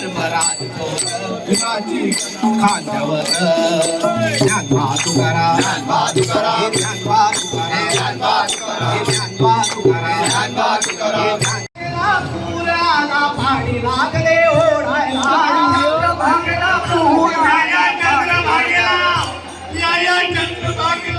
धर्मराज चोर खांद्यावर. ज्ञानबा तुकारा, ज्ञानबा तुकारा, ज्ञानबा तुकारा, ज्ञानबा तुकारा, ज्ञानबा तुकारा, ज्ञानबा तुकारा. पुराला पाणी लागले ओढायला. भागला पूर, चंद्र भागला, या चंद्र भागला.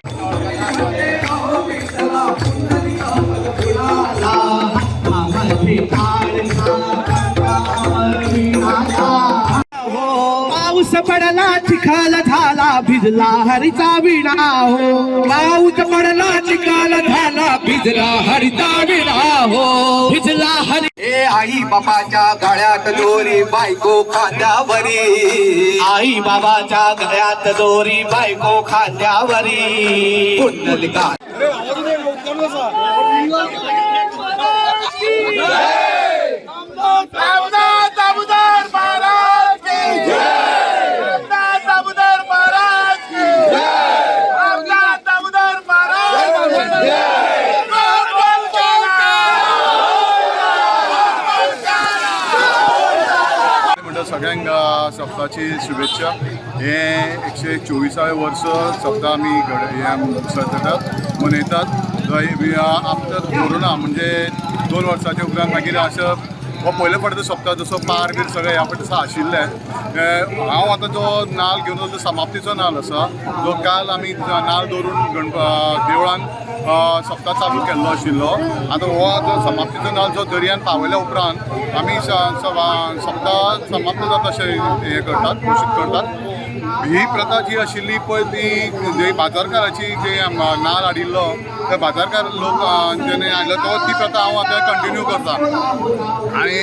पाऊस पडला, चिखल झाला, भिजला हरीचा विणा हो. पाऊस पडला, चिखल झाला, भिजला हरिता विणा हो, भिजला हरी. ए आई बापाच्या गळ्यात दोरी, बायको खांद्यावरी. आई बाबाच्या गळ्यात दोरी, बायको खांद्यावरी. पुंडलिका. दामोदर महाराज की जय! दामोदर महाराज की जय! दामोदर महाराज की जय! म्हणटा सगळ्यांक सप्ताची शुभेच्छा. हे 124वे वर्स सप्ता आमी घड हे सजतात, मनयतात. आफ्टर कोरोना, म्हणजे 2 वर्साच्या उपरांत मागीर असं हो पयले फावटी तो सप्ता जसो पार बीर सगळें ह्या फावटी तसो आशिल्लें. हांव आतां जो नाल घेवन वता तो समाप्तीचो नाल आसा, जो काल आमी नाल दवरून गणप देवळान सप्ता चालू केल्लो आशिल्लो. आतां हो आतां समाप्तीचो नाल जो दर्यान पावयल्या उपरांत आमी सप्ता समाप्त जाता अशें हें करतात, घोशीत करतात. ही प्रथा जी आशिल्ली पळय, ती जे बाजारकाराची, जे नाल हाडिल्लो ते बाजारकार लोक जेणे हाडलो तो, ती प्रथा हांव आतां कंटिन्यू करता. आनी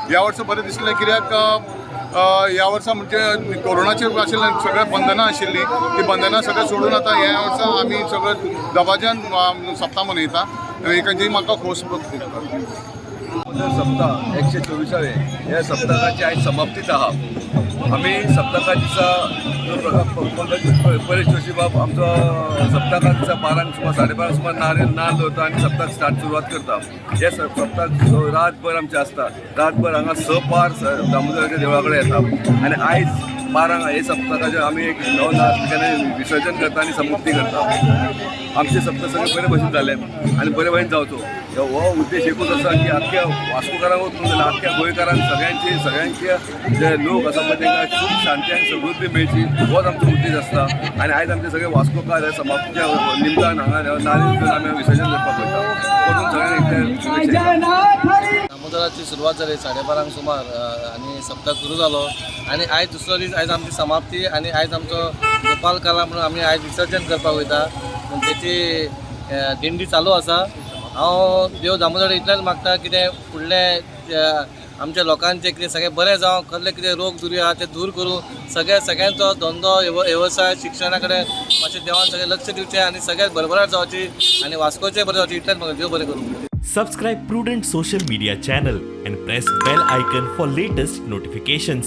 ह्या वर्सा बरें दिसलें, कित्याक ह्या वर्सा म्हणजे कोरोनाचेर आशिल्ल्यान सगळें बंधनां आशिल्लीं, ती बंधनां सगळें सोडून आतां ह्या वर्सा आमी सगळें दबाज्यान सप्ता मनयता, जी म्हाका खोस भोगता. सप्ताह 124वे ह्या सप्तकाची आयज समाप्तीच आहा. आमी सप्तका दिसा जो प्रकार परेश जोशी बाब आमचो सप्तका दिसा 12क सुमार, 12:30 सुमार नारेल नाल दवरता आनी सप्तक स्टार्ट सुरवात करता. हे सप्तक रातभर आमचें आसता. रातभर हांगा स पार दामोदराच्या देवळा कडेन येता आनी आयज 12क हे सप्तकाचें आमी एक नव नाल विसर्जन करता आनी समाप्ती करता. आमचे सप्तक सगळें बरे भशेन जालें आनी बरे भशेन जावचो हो उद्देश एकूच आसा की आख्ख्या वास्कोकारांकूच न्हू जाल्यार आख्ख्या गोंयकारांक, सगळ्यांची सगळ्यांचे जे लोक आसा पळय तांकां खूब शांती आनी समृद्धी मेळची, होच आमचो उद्देश आसता. आनी आयज आमचे सगळे वास्कोकार ह्या समाप्तीच्या निमतान हांगा नारेल घेवन आमी विसर्जन करपाक वयता. परतून सगळ्यांक एकदां शुभेच्छा. दामोदराची सुरवात जाली 12:30 सुमार आनी सप्तक सुरू जालो आनी आयज दुसरो दीस, आयज आमची समाप्ती आनी आयज आमचो गोपाल काला म्हणून आमी आयज विसर्जन करपाक वयता. पूण तेची दिंडी चालू आसा. हांव देव दामोदर इतलेंच मागता, कितें फुडलें आमच्या लोकांचें कितें सगळें बरें जावं, कसले कितें रोग दुर्यो आहा ते दूर करूं, सगळे सगळ्यांचो धंदो, वेवसाय, शिक्षणा कडेन मातशें देवान सगळें लक्ष दिवचें आनी सगळ्यात भरभराट जावची आनी वास्कोचें बरें जावचें, इतलेंच म्हाका. देव बरें करूं. Subscribe Prudent Social Media channel and press bell icon for latest notifications.